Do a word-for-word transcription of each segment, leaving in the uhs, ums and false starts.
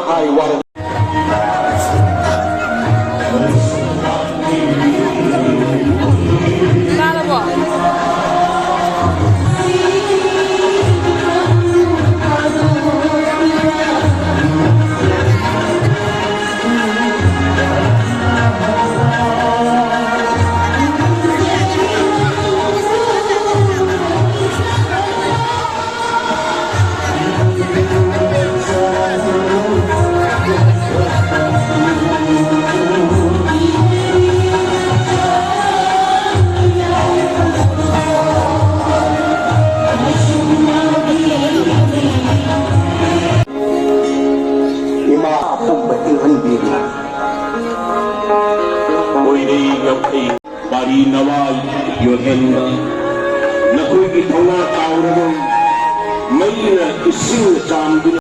ꯍꯥꯏ ꯋꯥꯔꯦ꯫ ꯇꯥꯔꯕꯣ? ꯏꯃꯥ ꯑꯄꯨꯝꯕ ꯏꯪꯍꯟꯕꯤꯔꯤ꯫ ꯃꯣꯏꯔꯩ ꯉꯝꯈꯩ ꯄꯥꯔꯤ ꯅꯋꯥ ꯌꯣꯜꯍꯟꯕ ꯅꯈꯣꯏꯒꯤ ꯊꯧꯅꯥ ꯀꯥꯎꯔꯔꯣꯏ꯫ ꯃꯩꯅ ꯏꯁꯤꯡꯅ ꯆꯥꯝꯗꯨꯅ꯫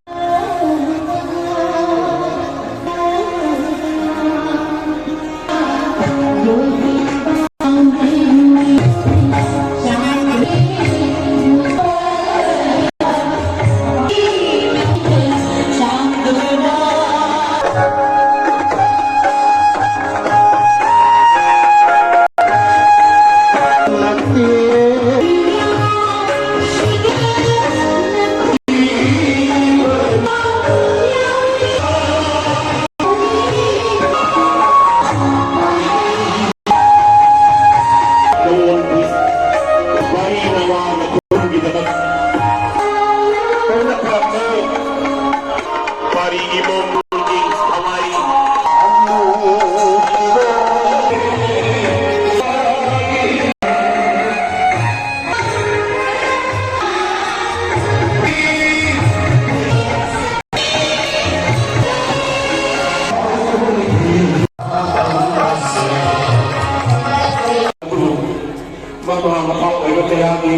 ꯃꯃꯥ ꯃꯄꯥ ꯑꯣꯏꯕ ꯀꯌꯥꯒꯤ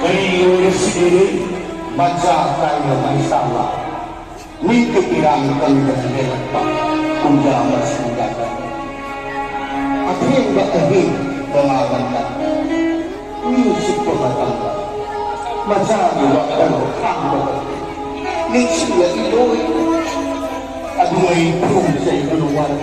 ꯀꯔꯤ ꯑꯣꯏꯔꯁꯤꯗꯤ ꯃꯆꯥ ꯀꯥꯏꯅ ꯃꯩꯁꯥ ꯂꯥꯛ ꯃꯤꯒꯤ ꯏꯔꯥꯡ ꯀꯟꯕꯅ ꯍꯦꯜꯂꯛꯄ ꯀꯨꯝꯖꯥ ꯑꯃꯁꯨꯡ ꯌꯥꯏꯐ꯫ ꯑꯊꯦꯡꯕ ꯑꯍꯤꯡ ꯅꯣꯡꯉꯥꯜꯂꯝꯗꯥꯏ ꯃꯤ ꯆꯤꯛꯄ ꯃꯇꯝꯗ ꯃꯆꯥꯒꯤ ꯋꯥꯈꯜ ꯈꯥꯡꯕ ꯉꯝꯗꯦ꯫ ꯅꯤꯡꯁꯤꯡꯂꯛꯏꯔꯣꯏ꯫ ꯑꯗꯨ ꯑꯩ ꯊꯨꯝ ꯆꯩꯕꯅ ꯋꯥꯔꯦ꯫